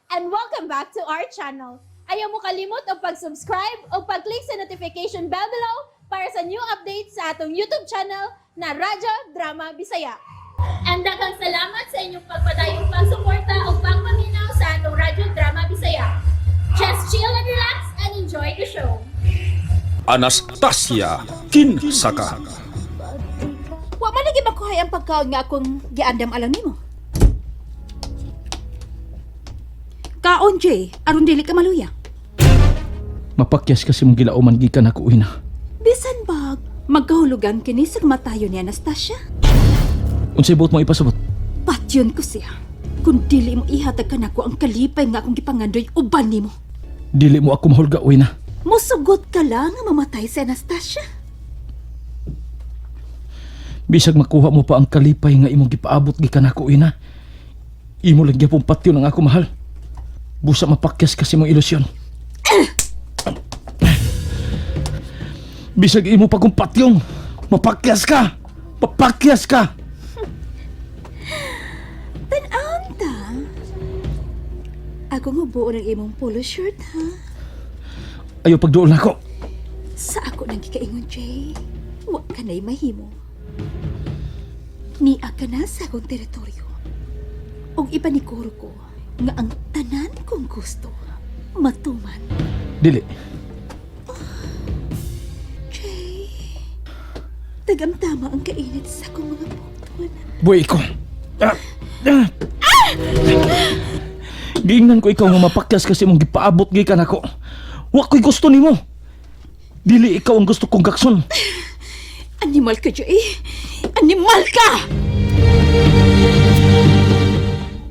And welcome back to our channel. Ayaw mo kalimot og pag-subscribe o pag-click sa notification bell below para sa new updates sa atong YouTube channel na Radyo Drama Bisaya. And daghang salamat sa inyong pagpadayong pagsuporta o pagpaminaw sa atong Radyo Drama Bisaya. Just chill and relax and enjoy the show. Anastasia, kinsa ka? Wa man lagi makuhay ang pagkaon nga akong giandam alang nimo. Kaon, Jay, aron dili ka maluya. Mapakyas kasi mong gilauman gikan ako ina. Bisan bag, magkahulugan kini sa kamatayon ni Anastasia. Unsay buot mo ipasabot? Patyon ko siya. Kung dili mo ihatag kanako ang kalipay nga akong gipangandoy uban nimo. Dili mo ako mahulga ina. Musugot ka lang nga mamatay si Anastasia. Bisag makuha mo pa ang kalipay nga imong gipaabot gikan ako ina. Imo lang gyapon patyon ang ako mahal. Busa mapakyas kasi mong ilusyon. Bisag imo pa kong patyong, mapakyas ka. Mapakyas ka. Tan-awon ta. Ako nga buo ng imong polo shirt, ha? Ayo pagduol nako. Sa ako nang gikaingon, Jay. Wa ka na'y mahimo. Nia ka na sa akong teritoryo. Og ipanikuro ko nga ang tanan kong gusto matuman. Dili. Jay, tagamtama ang kainit sa akong mga pukton. Buhay ko. Ah! Ah! Giingnan ko ikaw nga mapakyas kasi mong gipaabot gikan ako. Wa ko'y gusto nimo. Dili ikaw ang gusto kong gakson. Animal ka, Jay! Animal ka!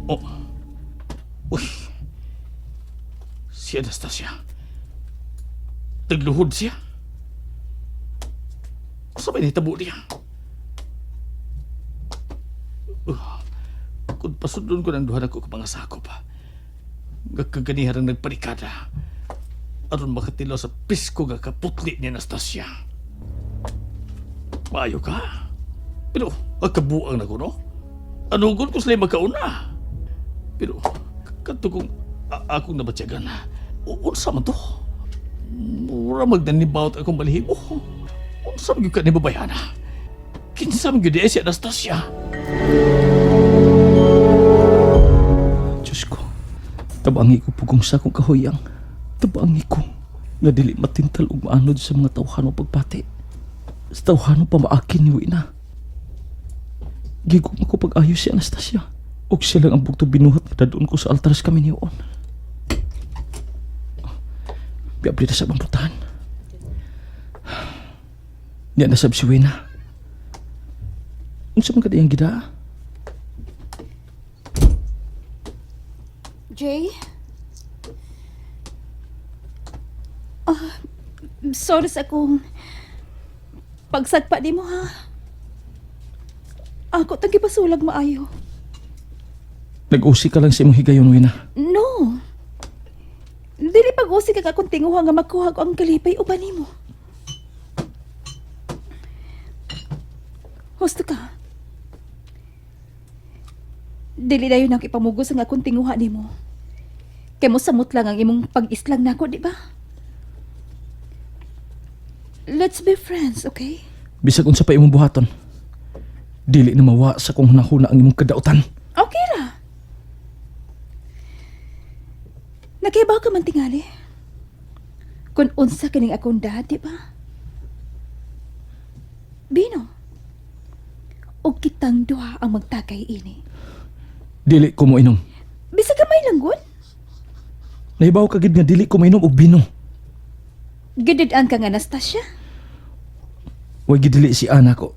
Oh. Uy. Si Anastasia. Nagluhod siya. Sa may nahitabo niya? Kung pasundon ko ng duha na ko mga sakop, ha. Nga kaganihan ang nagpanikada. Aron makatilaw sa pisko nga kaputli ni Anastasia. Maayo ka. Pero, ang kabuang na ko, no? Anugol ko sila magkauna. Pero, kadto kong akong nabatyagan, unsa man to? Mura magdanibawt akong balahibo. Unsa man gyud ka ni babayana? Kinsa man gyud si Anastasia? Diyos ko, tabangi ko pugong sa akong kahuyang. Tabangi ko nga dili matintal og maanod sa mga tawhano pagpati. Sa tawhano pamaaki ni Wina. Gigugma ko pag-ayos si Anastasia. Og siya lang ang bugto binuhat nga dadun ko sa altares kami niyon. Biabli na sa bangputahan. Niya nasab si Wena. Unsa man kadiyang gida? Jay? Ah, sorry sa akong pagsagpa di mo, ha? Ako tang gipasulag maayo. Nag-usi ka lang sa imong higayon, Wena. No. Dili pag-usi ka akong tinguha nga makuha ko ang kalipay uban nimo. Husto ka. Dili dayon ang ipamugos ang akong tinguha nimo. Kay mo samot lang ang imong pag-islang nako, di ba? Let's be friends, okay? Bisag unsa pa imong buhaton. Dili na mawa sa kong hunahuna ang imong kadautan. Okay ra. Nakibaw ka man tingali. Kung unsa kining akong dad, di ba? Bino. Og kitang duha ang magtakay ini. Dili ko mo inom. Bisag gamay lang gud. Nahibaw ka gid nga dili ko mainom og bino. Gidid-an ka nga Anastasia. Way gidili si ana ko.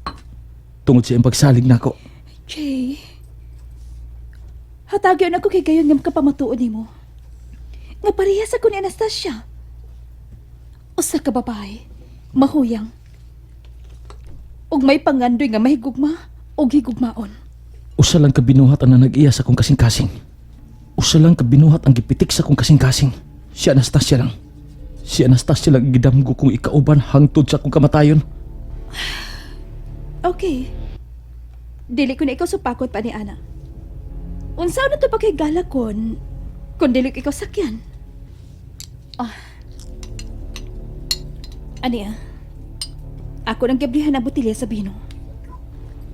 Tungod sa iyang pagsalig nako. Jay. Hatagyon ako kay gayon nga kapamatuod nimo. Nga parehas ako ni Anastasia. Usa ka babae, mahuyang. Ug may pangandoy nga mahigugma og higugmaon. Usa lang ka binuhat ang nanag-iya sa akong kasing-kasing. Usa lang ka binuhat ang gipitik sa akong kasing-kasing. Si Anastasia lang. Si Anastasia lang ang gidamgo kong ikauban hangtod sa akong kamatayon. Okay. Dili ko na ikaw supakot pa ni Ana. Unsa na to pa kay galakon? Kung dili ko ikaw sakyan. Ah. Ani ah? Ako nang gablihan ang botelya sa bino.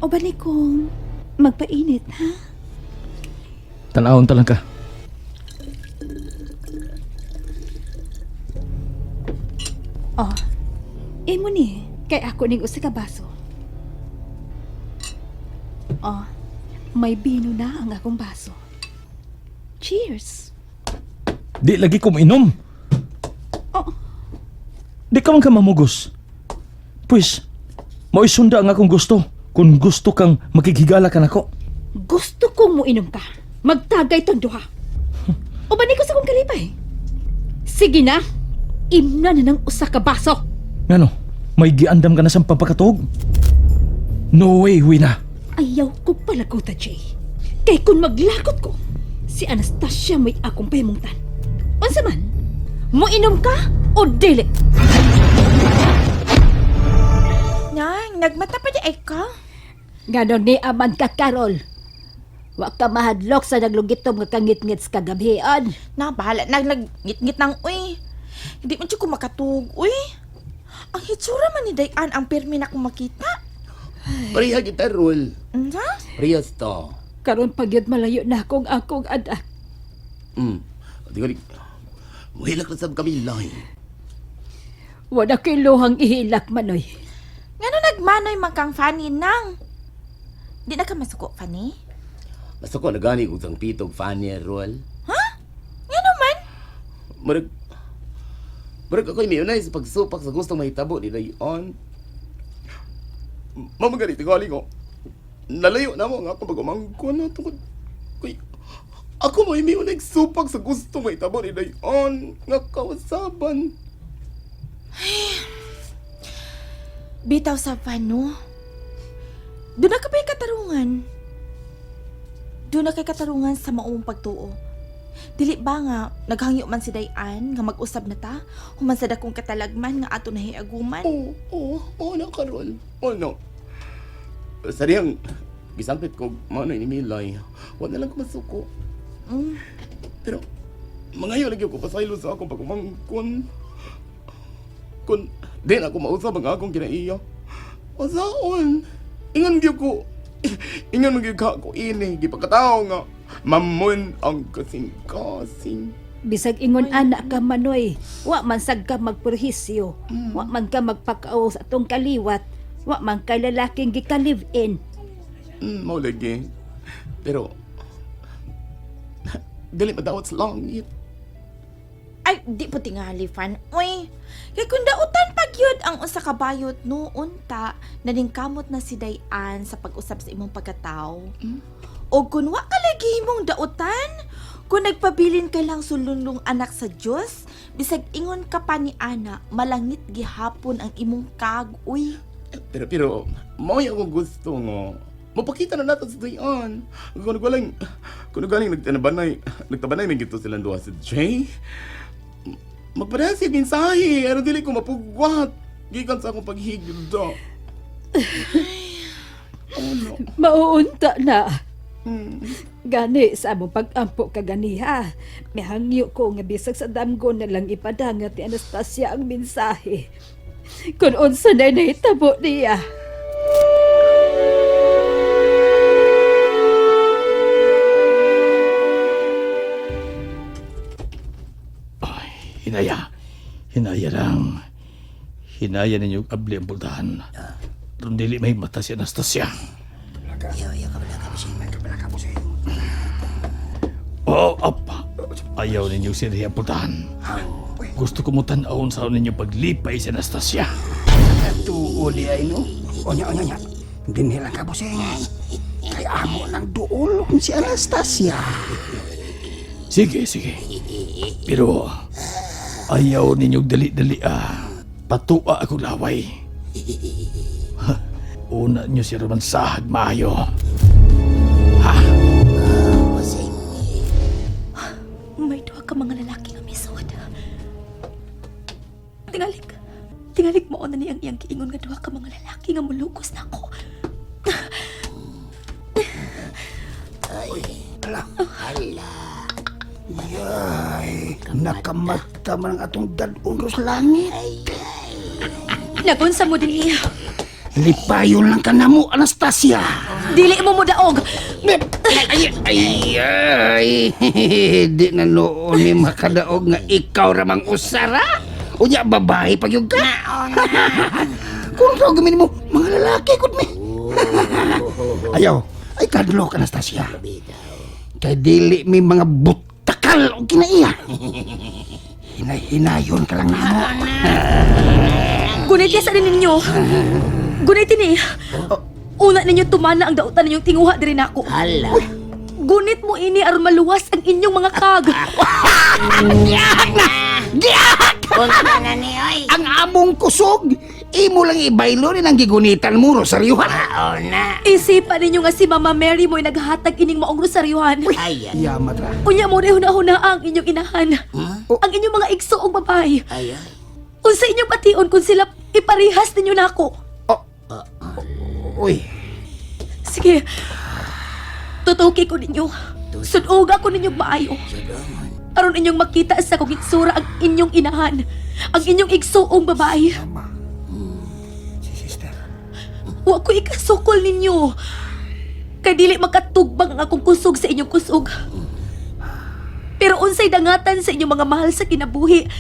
O balik kong magpainit, ha? Tanawon ta lang ka. Oh, imo ni, kay ako ning usa ka baso. Oh, may bino na ang akong baso. Cheers! Di lagi ko mainom. Oh. Di ka man ka mamugos. Pwes, mao'y sunda ang akong gusto. Kung gusto kang makighigala ka nako. Gusto kong muinom ka. Magtagay tong duha. O bani ko sa kong kalipay. Sige na, imna na ng usa ka baso. Ngano, may giandam ka na sa pampakatog? No way, Wina. Ayaw ko palaguta, Jay. Kay kung maglakot ko, si Anastasia may akong pahimungtan. Unsa man, muinom ka o dili? Nang, nagmata pa di ay ka? Ngano ni aman ka, Carol? Wa ka mahadlok sa naglugitom nga kangitngit sa kagabhian. Na, bahala na, nagngit-ngit nang, uy. Hindi man siya ko makatug, uy. Ang hitsura man ni Dayan ang pirmi na akong makita. Pareha kita, Rol. Unsa? Parehas to. Karon pagyud malayo na akong akong anak. Di ko muhilak na sab kami lahi. Wala kay luhang ihilak manoy. Ngano nagmanoy man kang Fanny nang? Di na ka masuko, Fanny? Basta ko nagani kong sang pitog Fanny, Rol. Ngano man? Murag, murag ako'y mayunay sa pagsupak sa gustong mahitabo ni Dayon. Mamagani, tingali ko. Nalayo na mo nga ako pag-umangko na tungkod. Kuy, ako mo mayunay supak sa gustong mahitabo ni Dayon. Nga kawasaban. Bitaw sa pano. Doon na ka pa'y katarungan. Doon na kay katarungan sa maumong pagtuo. Dili ba nga, naghangyo man si Dayan nga mag-usab na ta? Human sa dakong katalagman nga ato nahiaguman. Oo, oo, oo na, Karol. Oo na. Sariyang, gisampit ko, manoy ni Milay. Wala na lang ko masuko. Mm. Pero, mangayo lagi ko pasaylo sa akong pagumangkon. Kun, di na ako mausab ang akong kinaiya. Pasaon. Ingan gyud ko. Ingan gyud ka ko ini gipakatawo nga mamon ang kasing-kasing. Bisag ingon anak ka manoy, wa man sad ka magperhisyo, wa man ka magpakao sa atong kaliwat, wa man kay lalaking gika-live-in. Mao lagi. Pero, dili madawat sa langit. Ay, di po tingali, fan. Uy, kay kung dautan pagyud ang usa ka bayot noon ta, naningkamot na si Dayan sa pag-usab sa imong pagkatao. O kung wa ka lagi imong dautan, kung nagpabilin ka lang sulundong anak sa Dios, bisag ingon ka pa ni ana, malangit gihapon ang imong kag, uy. Pero, pero, mao yung akong gusto nga. Mapakita na nato sa Dayan. Kung galing, kung galing nagtanabanay, nagtabanay may gito silang duha si Jay. Magpadala siya mensahe, ano dili ko mapugwat. Gikan sa akong paghigda. Oh no. Mauunta na. Gani sa among pag-ampo kaganiha. Mihangyo ko nga bisag sa damgo na lang ipadangat ni Anastasia ang mensahe. Kung unsa na nahitabo niya. Ay, hinaya. Hinaya lang. Hinaya ninyo abli ang pultahan. Run dili may mata si Anastasia. Oh, up. Ayaw ninyo sirhi ang pultahan. Gusto ko mo tan-awon sa ninyo paglipay si Anastasia. Tuuli ay no. Onya, onya, onya. Dinhi lang ka, busing. Kay amo lang duol si Anastasia. Sige, sige. Pero ayaw ninyo dali-dali ah. Patua ako laway. Ha, una nyo si romansahag maayo. May duha ka mga lalaki nga misod. Tingalik. Tingalik mo na niyang iyang giingon nga duha ka mga lalaki nga mulugos nako. Hala. Yay, nakamata man ang atong dadon sa langit. Nagunsa mo din niya. Lipayon lang ka na mo, Anastasia. Dili mo mo daog. Ay, ay, ay, di na noon ni makadaog nga ikaw ramang usara. Unya, babae pag yung ka. Kung tawag gamin mo, mga lalaki kud mi. Ayaw, ay kadlok, Anastasia. Kay dili mi mga butakal o kinaiya. Hinay-hinayon ka lang namo. Gunit sa ninyo. Gunit ni. Una ninyo tumana ang dautan ninyong tinguha diri nako. Hala. Gunit mo ini aron maluwas ang inyong mga kag. Giyak na! Giyak! Unsa na ni oy? Ang among kusog, imo lang ibaylo ni ang gigunitan mo, Rosario. Ha? Mao na. Isipan ninyo nga si Mama Mary mo'y naghatag ining maong rosaryuhan. Ay, ay. Yamat ra. Unya mo rin huna-huna ang inyong inahan. Ang inyong mga igsoong babae. Ay, ay. Unsa inyong pation kung sila iparihas ninyo nako. Uy, Sige. Tutuki ko ninyo. Sunoga ko ninyo maayo. Aron inyong makita sa kong itsura ang inyong inahan. Ang inyong igsoong babae. si sister. Wa ko ikasukol ninyo. Kay dili makatugbang ang akong kusog sa inyong kusog. Pero unsay dangatan sa inyong mga mahal sa kinabuhi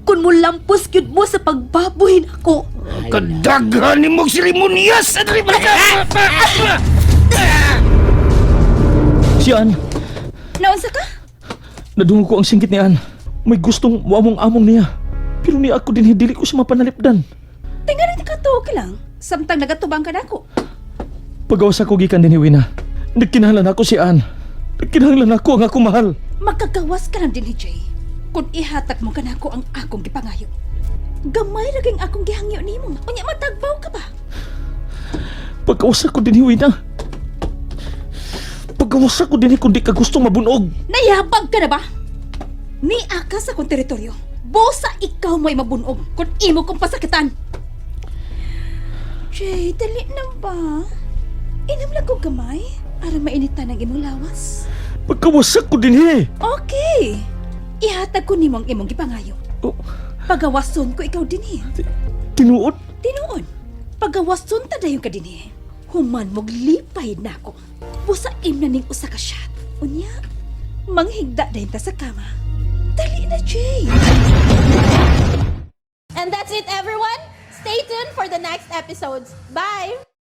kung mulampos gyud mo sa pagbaboy nako. Kadaghan ni mong seremonyas! Adri, balik ka! Si Ann, Naunsa ka? nadungog ko ang singgit ni Ann. May gustong muamong-among niya. Pero ni ako din dili ko siya mapanalipdan. Tingali ka to lang. Samtang nagatubang ka nako. Pagawas ako gikan din ni Wina. Nagkinahanglan ako si Ann. Nagkinahanglan ako ang akong mahal. Magkagawas ka lang din ni Jay. Kung ihatag mo kanako ang akong gipangayo. Gamay ra kayong akong gihangyo nimo. Unya matagbaw ka ba? Pagawas ako din ni Wina. Pagawas ako din kung di ka gustong mabunog. Nayabag ka na ba? Ni aka sa akong teritoryo. Bosa ikaw mo'y mabunog kung imo kong pasakitan. Jay, dali na ba? Inom lang kong gamay aron mainitan ang imong lawas. Pagkawas ako din eh. Okay. Ihatag ko nimo ang imong gipangayo. Oh, Pagawason ko ikaw dinhi. tinuod. Tinuon, pagawason ta dayon ka dinhi. Human mog lipay nako. Busa im na ning usa ka shot. Unya, manghigda dayon ta sa kama. Dali na, Jay. And that's it, everyone. Stay tuned for the next episodes. Bye!